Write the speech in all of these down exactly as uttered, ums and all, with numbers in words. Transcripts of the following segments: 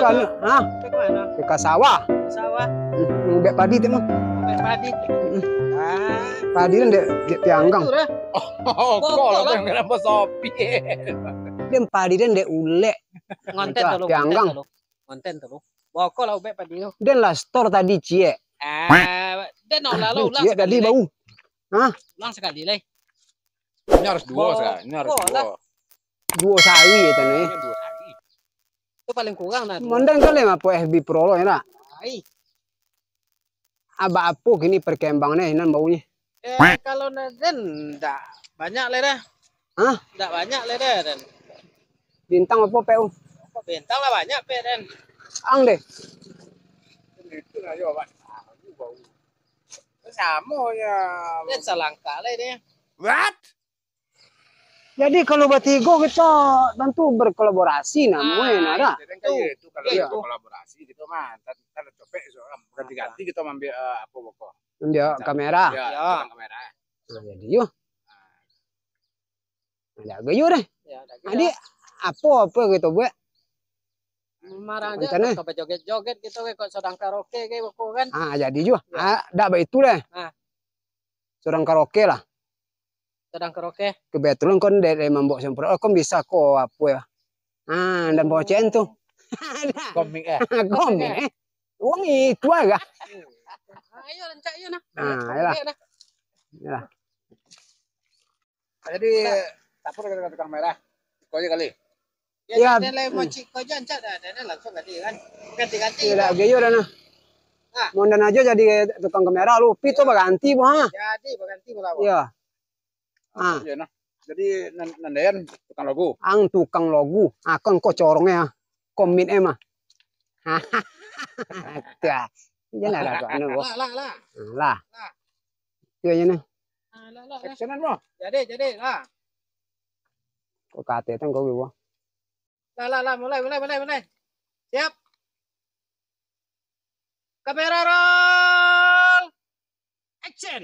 Hah? Ke mana? Ke ka sawah. Sawah. Hmm, ngubek padi tu mah. Ngubek padi. Hmm. Ah. Padi kan dek, dek pianggang. Itu dah. Oh, kok lah yang dalam sopi. Dia padi dan dek ulek. Ngonten tu lu, pianggang. Ngonten tu lu. Ngonten tu lu. Bokok lah ubek padi tu. Dan lah store tadi ciek. Ah, dan nak lalu ulang ciek tadi bau. Hah? Ulang sekali lai. Ini harus dua, ini harus dua. Duo sari ya tadi. Duo sari. Itu paling kurang dah. Mondan kali apa F B Pro lo ya nak? Ai. Abak apo kini perkembangnyo, inan baunyo? Eh, kalau na-, den, ndak banyak lai dah. Hah? Ndak banyak lai dah, den. Bintang apo, Pek, uh? Bintang lah banyak, Pek, den. Ang deh. Itu lah, yo, Pak. Bau. Samo ya. Den salangkah lai deh. What? Jadi, kalau batigo kito tantu berkolaborasi, nah, mungkin ada. Itu kan kayak itu, kalau berkolaborasi gitu mah, ntar, ntar copek, so, ganti-ganti kita ambil, eh, apa pokok. Ambil kamera. Ya, tukang kamera. Nah, jadi, yo. Ada gayo deh. Ya, ada gayo. Jadi, apa-apa kita buat. Marah aja, macam mana? Kok bajoget-joget gitu, kok sedang karaoke, kayak gitu kan. Ah, jadi juga. Ya. Ah, dak baik itu deh. Ah. Sedang karaoke lah. Sedang karaoke. Kebetulan kon dek, dek mambok semprot. Oh, kon bisa ko apo ya? Ah, dan bocen tu. Komik eh. Komik eh. Wong itu aja. Ayo rancak ayo nah. Ah, ayolah. Ayo nah. Ayolah. Jadi tapo dengan tukang merah. Kau aja kali. Ya, ya. Dia lain mau cik kau aja rancak dah. Dia langsung ganti kan. Ganti-ganti. Tidak gitu. Gayo dah nah. Nah. Mondan aja jadi tukang kamera lu, pito baganti bu ha. Jadi baganti mula. Iya. Ah. Iya nah. Jadi nan-, nandayan tukang logu. Ang tukang logu. Ah, kon ko corongnya. Komit eh mah. Tuh. Jangan ada kok anu. Lah, lah, lah. Lah. Lah. Itu aja nah. Ah, lah, lah, lah. Actionan mo. Jadi, jadi lah. Kok kate tang kau gua. Lah, lah, lah, mulai, mulai, mulai, mulai. Siap. Kamera roll. Action.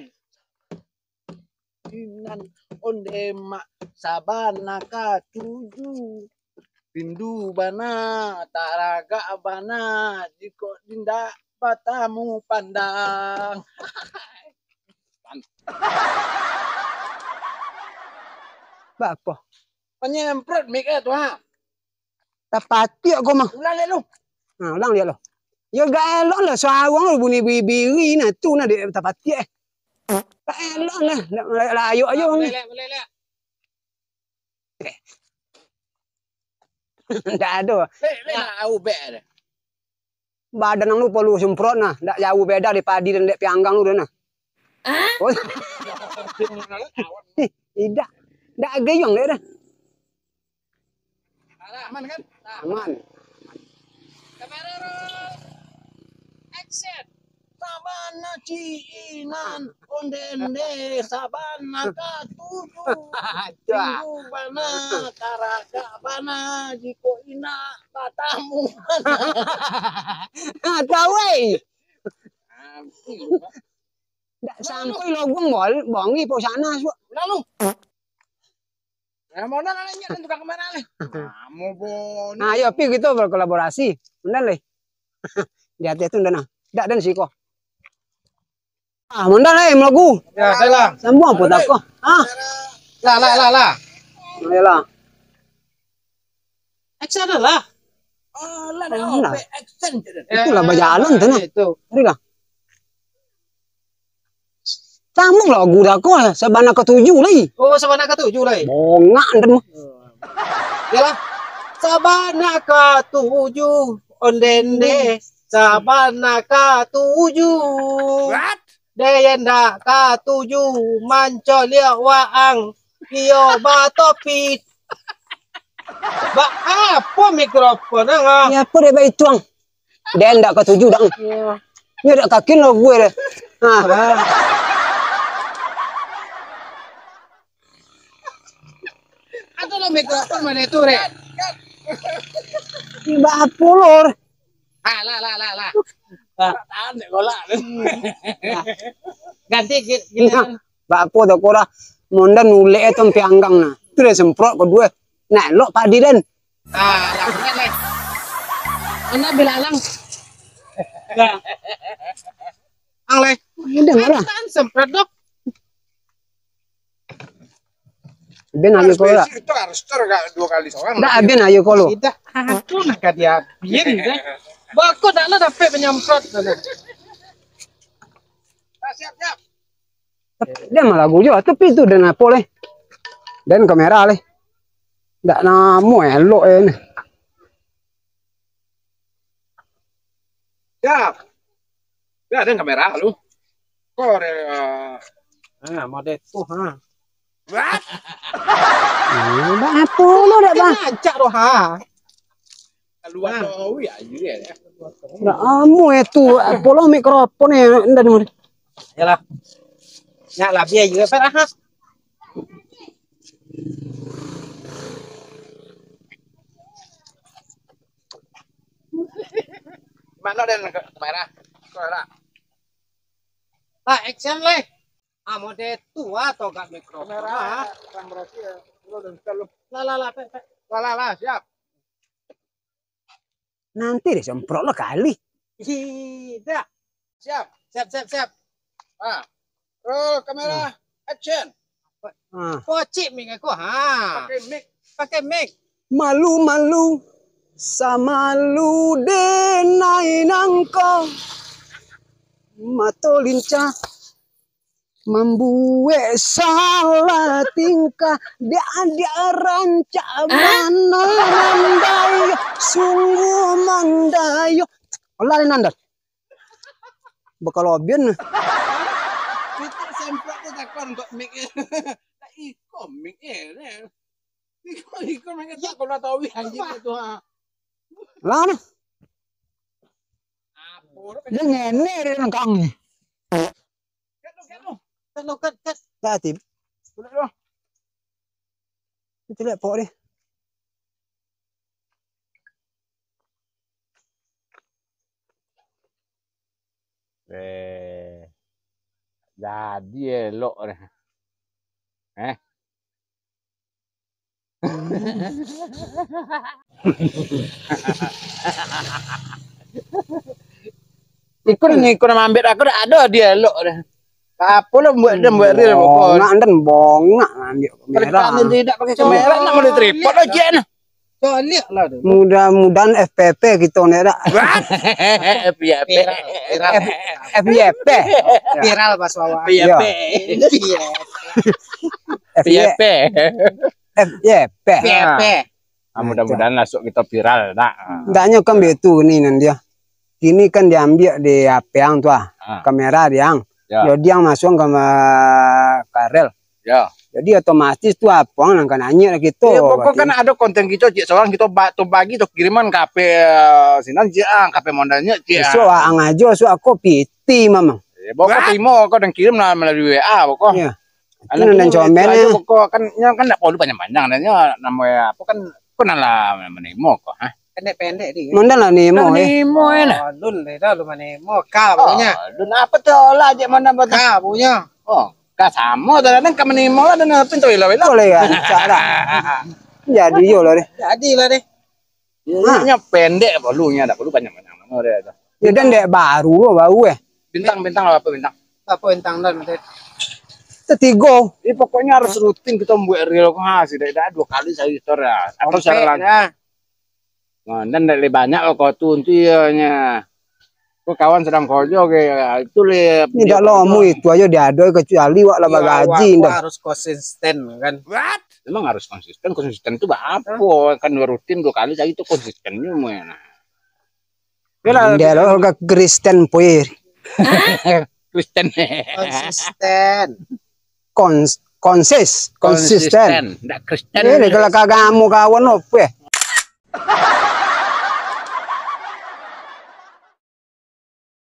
Inan onde mak sabana katuju. Rindu bana, taragak bana, jikok indak batamu pandang. Bapa? Panyemprot mik eh tu ha. Tapatiak ko mah. Ulang liak lu. Nah, ulang liak lu. Yo gak elok lah, suaro lu bunyi bibiri nah, tu nah dek tapatiak eh. Gak elok lah, nak layok-layok ajo. Boleh liak, boleh liak. Ndak ado. Lek, lek nak ubek dah. Badan ang lu porlu semprot nah, ndak jauh beda dari padi dan dek pianggang lu dah nah. Ah? Oh. Idak. Ndak geyong dek dah. Aman kan? Aman. Kamera roll. Action. Sabana ciinan, ondende, sabana katuju. Rindu bana, karagak bana, jikok indak batamu. Tahu eh. Ndak sampai loguang bol, bongi po sana suak. Lalu. Eh, mau nanya tukang kamera nih. Kamu bon. Nah, ayo pi kita berkolaborasi. Benar leh. Di atas tu ndak nah. Ndak dan siko. Ah, mondar eh melagu. Ya, saya lah. Sambung apa tak kau? Ah. Lah, lah, lah, lah. Ayolah. Action lah. Alah, action je. Itulah bajalan tu nah. Itu. Hari lah. Sambung lagu dah kau, sabana katuju lai. Oh, sabana katuju lai. Bongak dah. Yalah. Sabana katuju, ondende. Sabana katuju. What? Dek indak katuju mancaliak waang, iyo batopi. Ba apo mikrofon ang ah? Ya apo dek baituang? Dek indak katuju dak. Iyo. Nyo dak kakin lo gue deh. Ha. Ado lo mikrofon mano tu, Rek? Ba apo lo? Ah, lah, lah, lah, lah. Tahan dek golak. Ganti gi-, giliran. Ba apo tu kau dah mondan ulek eh tu pianggang nah. Tu dah semprot kedua. Nak elok padi den. Ah, lah, bukan, Rek. Anak belalang. Nah. Ang leh. Ini dengar lah. Tahan semprot, Dok. Ben ayo ko lah. Itu harus ter dua kali seorang. Ndak, ben ayo ko lo. Tidak. Aduh, nah, ka dia. Bien, deh. Bako dak lah dapet penyemprot, nah. Nah, siap, siap. Dia malah gujo, tapi tu den apo leh. Den kamera leh. Ndak namo elok eh ni. Siap. Ya, den kamera lu. Kore. Ah, mode tu, ha. What? Ndak apo lo, dak, Bang? Acak doh, ha. Keluar doh, ya, iya, ya. Ndak amu eh tu, apo lo mikrofon eh, ndak dengar. Yalah. Nyak lah, biar juga, Pak, ha. Mano den kamera? Kamera. Lah, action, leh. Ah, mode tu, ah, togak mikrofon, kamera ah. Yang berarti ya, lu dan selalu. Lah, lah, lah, pek, pek. Lah, lah, lah, siap. Nanti deh, semprot lo kali. Tidak. Siap. Siap, siap, siap. Ah. Roll kamera. Action. Ah. Pocik mic aku, ha. Pakai mic. Pakai mic. Malu-malu, samalu denai nangko. Mato lincah, mambuek salah tingkah. Dia, dia rancak mana mandayo, sungguh mandayo. Olah, Nandar. Bakal obian. Itu semprot tu takon kok mic. Tak iko mic eh. Iko, iko mic tak kena tahu anjing itu, ha. Lah, nah. Apo? Dia ngene dia nengkang ni. Kat tu, kat tu. Kat tu, kat, kat. Tak, Tip. Duduk dulu. Itu lihat pok dia. Eh, jadi elok deh. Eh. Ikut ni, ikut mambit aku dah ada dia elok deh. Apa lah buat dia, buat dia, pokok. Bongak dan bongak ambil kamera. Rekaman tidak pakai kamera, nak boleh tripod aja nah. Coliak lah tu. Mudah-mudahan F P P gitu nih, dak? F Y P. Viral, viral. F-, F Y P. Viral bahasa Jawa. Iya. F Y P. F Y P. F Y P. Ah, mudah-mudahan masuk kita viral, dak? Ndaknyo kan betu ni nan dia. Kini kan diambiak di H P ang tu ah. Ah. Kamera di ang. Ya. Jadi ang masuang ka ma-, karel. Ya. Jadi otomatis tu apo nan ka nanyek lah kito. Iya, pokok kan ado konten kito, cik, seorang kito ba-, to bagi to kiriman ka H P, eh, sinan, cik, ah, ka H P Mondan nyo, cik, ah. Esok ang ajo, esok aku piti, mamang. Eh, pokok terimo ko dan kirim lah melalui W A, pokok. Iya. Anu tu, comel ajo, pokok kan, nyo kan ndak perlu panjang-panjang, dan nyo namo apo kan, ko nan lah menimo ko, ha. Pendek-pendek di. Mondan lah nimo, eh. Nimo, eh, nah. Oh, lun deh dah, lu manimo. Ka punyo. Oh, lun apo tu lah, cik, Mondan buat. Ka punyo. Oh, ka samo tu, dan ka menimo lah, dan pintu ilo-ilo. Boleh ya, cak dah. Jadi yo lah deh. Jadi lah deh. Nyo pendek perlu, nyo ndak perlu panjang-panjang namo deh tu. Ya, dan dek baru, baru, eh. Bintang, bintang apo bintang? Apo bintang dan, Mat? Tetigo. Jadi pokoknyo harus rutin kito buek reel ko, ha, setidak-tidak duo kali sehari tu lah. Atau secara langsung. Nah, dan ndak leh banyak ko tu, tu iyo nyo. Ko kawan sadang korojo ge, itu leh. Ni dak lamo itu ajo diadoi, kecuali wak lah bagaji ndak. Harus konsisten kan. What? Memang harus konsisten, konsisten tu baapo? Kan duo rutin duo kali sehari tu konsisten nyo mah. Oke lah. Dia lo ke Kristen puir. Kristen. Konsisten. Kons-, konsis, konsisten. Konsisten, ndak Kristen. Ini kalau kagak mau kawan opo eh?